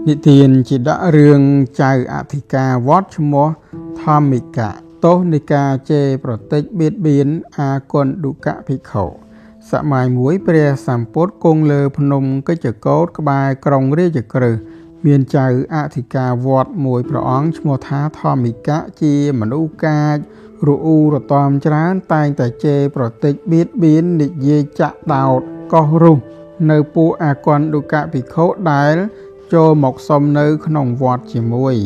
និទានជាដករឿងចៅអធិការវត្តឈ្មោះធម្មិកៈទោសនៃការជេរប្រតិចបៀតបៀនអាគន្ទុកភិក្ខុសម័យមួយព្រះសម្ពុទ្ធគង់លើភ្នំកិច្ចកោតក្បែរក្រុងរាជក្រឹសមានចៅអធិការវត្តមួយព្រះអង្គឈ្មោះថាធម្មិកៈជាមនុស្សកាចរអ៊ូរតំច្រើនតែងតែជេរប្រតិចបៀតបៀននិយាយចាក់ដោតកោះរុះនៅពួកអាគន្ទុកភិក្ខុដែលចូលមកសុំនៅក្នុងវត្តជាមួយ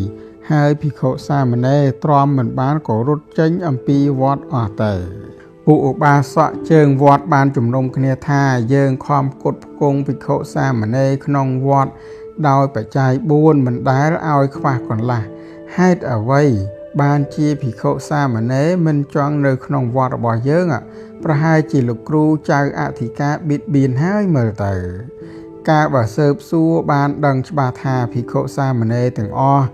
ហើយភិក្ខុសាមណេរទ្រាំមិនបានក៏រត់ចេញអំពីវត្តអស់ទៅពួកឧបាសកជើងវត្តបានជំនុំគ្នាថាយើងខំផ្គត់ផ្គង់ភិក្ខុសាមណេរក្នុងវត្តដោយបច្ច័យ4មិនដែលឲ្យខ្វះកន្លះហេតុអ្វីបានជាភិក្ខុសាមណេរមិនចង់នៅក្នុងវត្តរបស់យើងប្រហែលជាលោកគ្រូចៅអធិការបៀតបៀនហើយមើលទៅការបើស៊ើបសួរបានដឹងច្បាស់ថាភិក្ខុសាមណេរទាំងអស់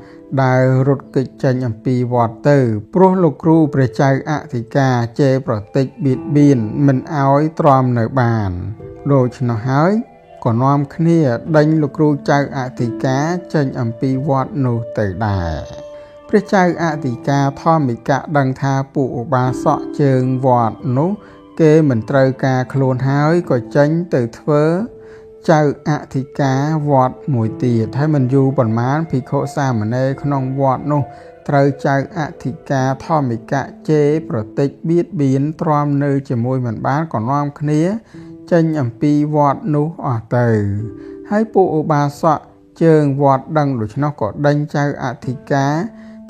ដែលរត់គេចចេញអំពីវត្តទៅព្រោះលោកគ្រូព្រះចៅអធិការជេរប្រតិចបៀតបៀនមិនឲ្យទ្រាំនៅបានដូច្នោះហើយក៏នាំគ្នាដេញលោកគ្រូចៅអធិការចេញអំពីវត្តនោះទៅដែរព្រះចៅអធិការធម្មិកៈដឹងថាពួកឧបាសកជើងវត្តនោះគេមិនត្រូវការខ្លួនហើយក៏ចេញទៅធ្វើចៅអធិការវត្តមួយទៀតហើយមិនយូរប៉ុន្មានភិក្ខុសាមណេរក្នុងវត្តនោះត្រូវចៅអធិការធម្មិកៈជេរប្រតិចបៀតបៀនទ្រាំនៅជាមួយមិនបានក៏នាំគ្នាចេញអំពីវត្តនោះអស់ទៅហើយពួកឧបាសកជើងវត្តដឹងដូច្នោះក៏ដេញចៅអធិការ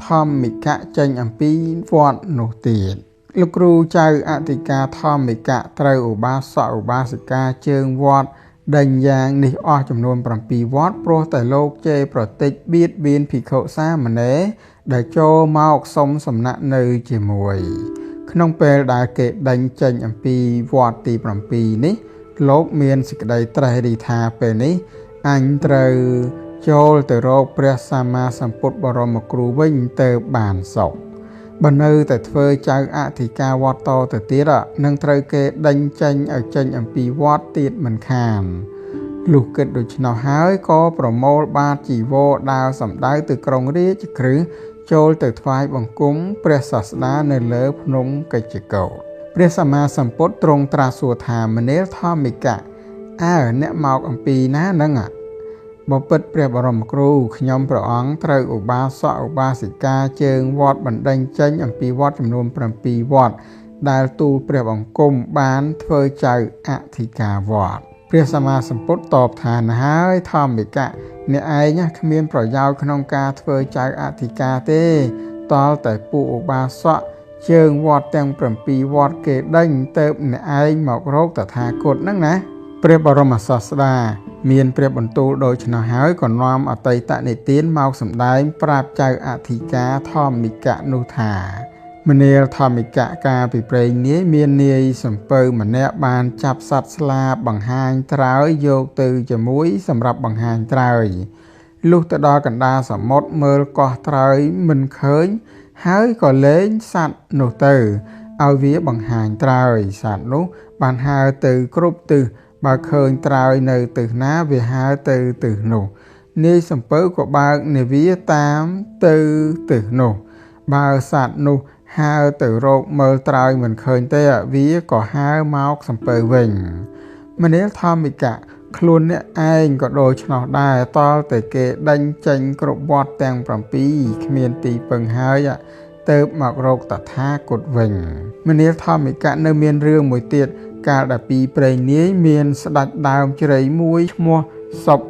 ធម្មិកៈចេញអំពីវត្តនោះទៀតលោកគ្រូចៅអធិការធម្មិកៈត្រូវឧបាសកឧបាសិកាជើងវត្តដេញយ៉ាងនេះអស់ចំនួន7វត្តព្រោះតែលោកជេរប្រតិចបៀតបៀនភិក្ខុសាមណេរដែលចូលមកសុំសំណាក់នៅជាមួយក្នុងពេលដែលគេដេញចេញអំពីវត្តទី7នេះលោកមានសេចក្តីត្រេះរិះថាពេលនេះអញត្រូវចូលទៅរកព្រះសម្មាសម្ពុទ្ធបរមគ្រូវិញទៅបានសុខបើនៅតែធ្វើចៅអធិការវត្តតទៅទៀតនឹងត្រូវគេដេញចេញឲ្យចេញអំពីវត្តទៀតមិនខានលុះគិតដូច្នោះហើយក៏ប្រមូលបាតជីវរដើរសំដៅទៅក្រុងរាជក្រឹសចូលទៅថ្វាយបង្គំព្រះសាស្តានៅលើភ្នំកិច្ចកោដ្ឋព្រះសម្មាសម្ពុទ្ធទ្រង់ត្រាស់សួរថាមនាលធម្មិកៈអើអ្នកមកអំពីណានឹងបពិតព្រះបរមគ្រូខ្ញុំព្រះអង្គត្រូវឧបាសកឧបាសិកាជើងវត្តបណ្ដេញចេញអំពីវត្តចំនួន7វត្តដែលទូលព្រះបង្គំបានធ្វើចៅអធិការវត្តព្រះសម្មាសម្ពុទ្ធតបថាណាហើយធម្មិកៈអ្នកឯងគ្មានប្រយោជន៍ក្នុងការធ្វើចៅអធិការទេតលតែពួកឧបាសកជើងវត្តទាំង7វត្តគេដេញទៅអ្នកឯងមករកតថាគតហ្នឹងណាព្រះបរមសាស្តាមានព្រះបន្ទូលដូច្នោះហើយក៏នាំអតីតនិទានមកសម្ដែងប្រាប់ចៅអធិការធម្មិកៈនោះថាមនាលធម្មិកៈកាលពីព្រេងនាយមាននាយសំពៅម្នាក់បានចាប់សត្វស្លាបបង្ហាញត្រើយយកទៅជាមួយសម្រាប់បង្ហាញត្រើយលុះទៅដល់កណ្ដាលសមុទ្រមើលកោះត្រើយមិនឃើញហើយក៏លែងសត្វនោះទៅឲ្យវាបង្ហាញត្រើយសត្វនោះបានហើរទៅគ្រប់ទិសបើឃើញត្រើយនៅទិសណាវាហើរទៅទិសនោះនាយសំពៅក៏បើកនាវាតាមទៅទិសនោះបើសត្វនោះហើរទៅរកមើលត្រើយមិនឃើញទេវាក៏ហើរមកសំពៅវិញមនាលធម្មិកៈខ្លួនអ្នកឯងក៏ដូច្នោះដែរតលតែគេដេញចេញគ្រប់វត្តទាំង7គ្មានទីពឹងហើយទៅមករកតថាគតវិញមនាលធម្មិកៈនៅមានរឿងមួយទៀតកាលដែលពីព្រេងនាយមានស្ដេចដើមជ្រៃមួយឈ្មោះសុប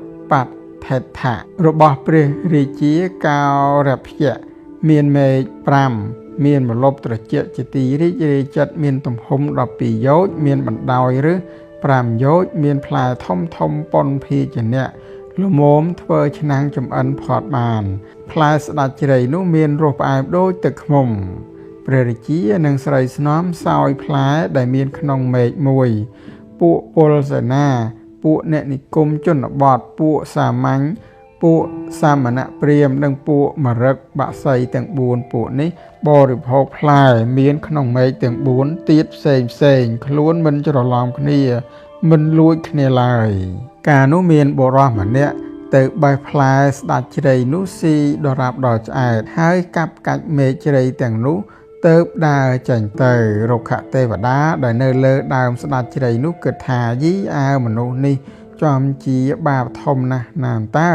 ដ្ឋិដ្ឋៈរបស់ព្រះរាជាកោរភៈមានមេឃ5មានម្លប់ត្រជាក់ជាទីរីករាយចិត្តមានទំហំ12យោជន៍មានបណ្ដោយឫស5យោជន៍មានផ្លែធំធំប៉ុនភាជនៈល្មមធ្វើឆ្នាំងចម្អិនផត់បានផ្លែស្ដេចជ្រៃនោះមានរសផ្អែមដូចទឹកឃ្មុំព្រះរាជានិងស្រីស្នំសោយផ្លែដែលមានក្នុងមេឃមួយពួកពលសេនាពួកអ្នកនិគមជនបទពួកសាមញ្ញពួកសាមណព្រាហ្មណ៍និងពួកមរឹកបក្សីទាំង4ពួកនេះបរិភោគផ្លែមានក្នុងមេឃទាំង4ទៀតផ្សេងផ្សេងខ្លួនមិនច្រឡំគ្នាមិនលួចគ្នាឡើយកាលនោះមានបុរសម្នាក់ ទៅបេះផ្លែស្ដេចជ្រៃនោះស៊ីដរាបដល់ឆ្អែតហើយកាប់កាច់មែកជ្រៃទាំងនោះទៅដើរចេញទៅរុក្ខទេវតាដែលនៅលើដើមស្ដេចជ្រៃនោះគិតថាយីអើមនុស្សនេះចំជាបាបធំណាស់ណានតើ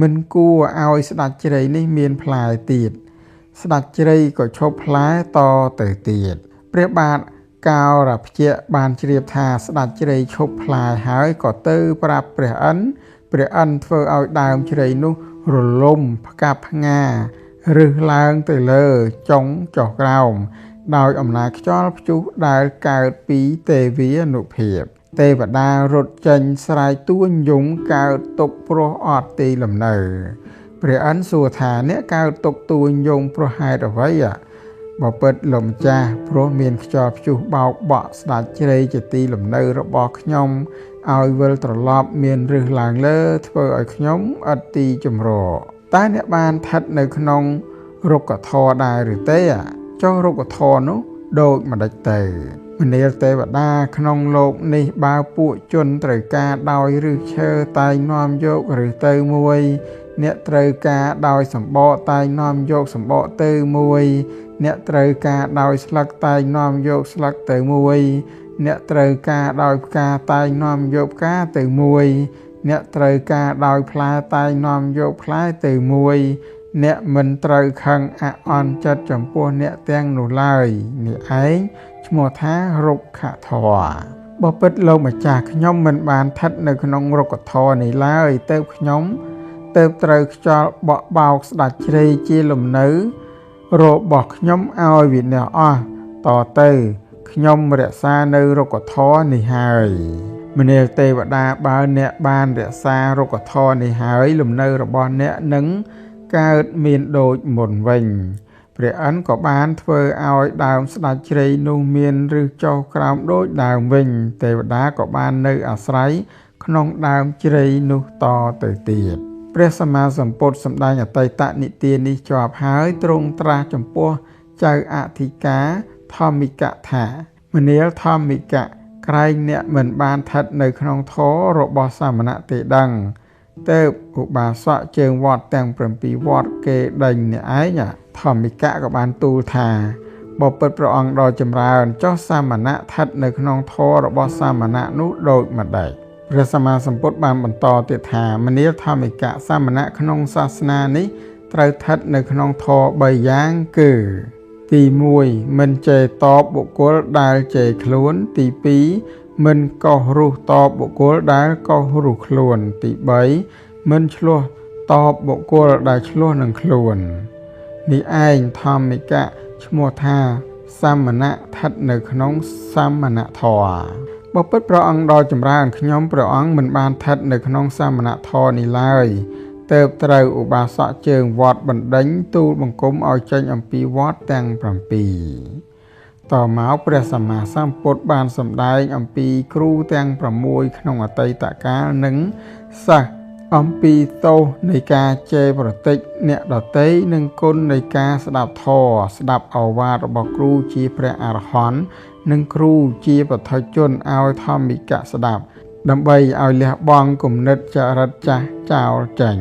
មិនគួរឲ្យស្ដេចជ្រៃនេះមានផ្លែទៀតស្ដេចជ្រៃក៏ឈប់ផ្លែតទៅទៀតព្រះបាទកោរព្យៈបានជ្រាបថាស្ដេចជ្រៃឈប់ផ្លែហើយក៏ទៅប្រាប់ព្រះឥន្ទព្រះឥន្ទធ្វើឲ្យដើមជ្រៃនោះរលំផ្កាប់ផ្ងារឹសឡើងទៅលើចុងចុះក្រោមដោយអំណាចខ្យល់ព្យុះដែលកើតពីទេវានុភាពទេវតារត់ចេញស្រែកទួញយំកើតទុក្ខព្រោះអត់ទីលំនៅព្រះឥន្ទសួរថាអ្នកកើតទុក្ខទួញយំព្រោះហេតុអ្វីបពិតលោកម្ចាស់ព្រោះមានខ្យល់ព្យុះបោកបក់ស្ដេចជ្រៃជាទីលំនៅរបស់ខ្ញុំឲ្យវិលត្រឡប់មានរឹសឡើងលើធ្វើឲ្យខ្ញុំឥតទីជម្រកតើអ្នកបានស្ថិតនៅក្នុងរុក្ខធម៌ដែរឬទេចុះរុក្ខធម៌នោះដូចម្ដេចទៅមនាលទេវតាក្នុងលោកនេះបើពួកជនត្រូវការដោយឫសឈើតែងនាំយកឫសទៅមួយអ្នកត្រូវការដោយសម្បកតែងនាំយកសម្បកទៅមួយអ្នកត្រូវការដោយស្លឹកតែងនាំយកស្លឹកទៅមួយអ្នកត្រូវការដោយផ្កាតែងនាំយកផ្កាទៅមួយអ្នកត្រូវការដោយផ្លែតែងនាំយកផ្លែទៅមួយអ្នកមិនត្រូវខឹងអអន់ចិត្តចំពោះអ្នកទាំងនោះឡើយនេះឯងឈ្មោះថារុក្ខធម៌បពិតលោកម្ចាស់ខ្ញុំមិនបានស្ថិតនៅក្នុងរុក្ខធម៌នេះឡើយទៅខ្ញុំទៅត្រូវខ្យល់បក់បោកស្ដេចជ្រៃជាលំនៅរបស់ខ្ញុំឲ្យវិនាសអស់តទៅខ្ញុំរក្សានៅរុក្ខធម៌នេះហើយមនាលទេវតាបើអ្នកបានរក្សារុក្ខធម៌នេះហើយលំនៅរបស់អ្នកនឹងកើតមានដូចមុនវិញព្រះឥន្ទក៏បានធ្វើឲ្យដើមស្ដេចជ្រៃនោះមានឫសចុះក្រោមដូចដើមវិញទេវតាក៏បាននៅអាស្រ័យក្នុងដើមជ្រៃនោះតទៅទៀតព្រះសម្មាសម្ពុទ្ធសម្ដែងអតីតនិទាននេះជាប់ហើយទ្រង់ត្រាស់ចំពោះចៅអធិការធម្មិកៈថាមនាលធម្មិកៈក្រែងអ្នកមិនបានស្ថិតនៅក្នុងធម៌របស់សមណៈទេដឹងទៅឧបាសកជើងវត្តទាំង7វត្តគេដេញអ្នកឯងធម្មិកៈក៏បានទូលថាបពិតព្រះអង្គដ៏ចម្រើនចុះសមណៈស្ថិតនៅក្នុងធម៌របស់សមណៈនោះដូចម្ដេចព្រះសម្មាសម្ពុទ្ធបានបន្តទៀតថាមនាលធម្មិកៈសមណៈក្នុងសាសនានេះត្រូវស្ថិតនៅក្នុងធម៌3យ៉ាងគឺទី1មិនជេរតបបុគ្គលដែលជេរខ្លួនទី2មិនកោះរុះតបបុគ្គលដែលកោះរុះខ្លួនទី3មិនឆ្លោះតបបុគ្គលដែលឆ្លោះនឹងខ្លួននេះឯងធម្មិកៈឈ្មោះថាសមណៈស្ថិតនៅក្នុងសមណធម៌បពិតព្រះអង្គដ៏ចម្រើនខ្ញុំព្រះអង្គមិនបានស្ថិតនៅក្នុងសមណធម៌នេះឡើយទៅត្រូវឧបាសកជើងវត្តបណ្ដេញទូលបង្គំឲ្យចេញអំពីវត្តទាំង7តមកព្រះសម្មាសម្ពុទ្ធបានសម្ដែងអំពីគ្រូទាំង6ក្នុងអតីតកាលនិងសិស្សអំពីទោសនៃការជេរប្រតិចអ្នកដទៃនិងគុណនៃការស្ដាប់ធម៌ស្ដាប់ឱវាទរបស់គ្រូជាព្រះអរហន្តនិងគ្រូជាបឋិជនឲ្យធម្មិកៈស្ដាប់ដើម្បីឲ្យលះបង់គំនិតចរិតចាស់ចោលចេញ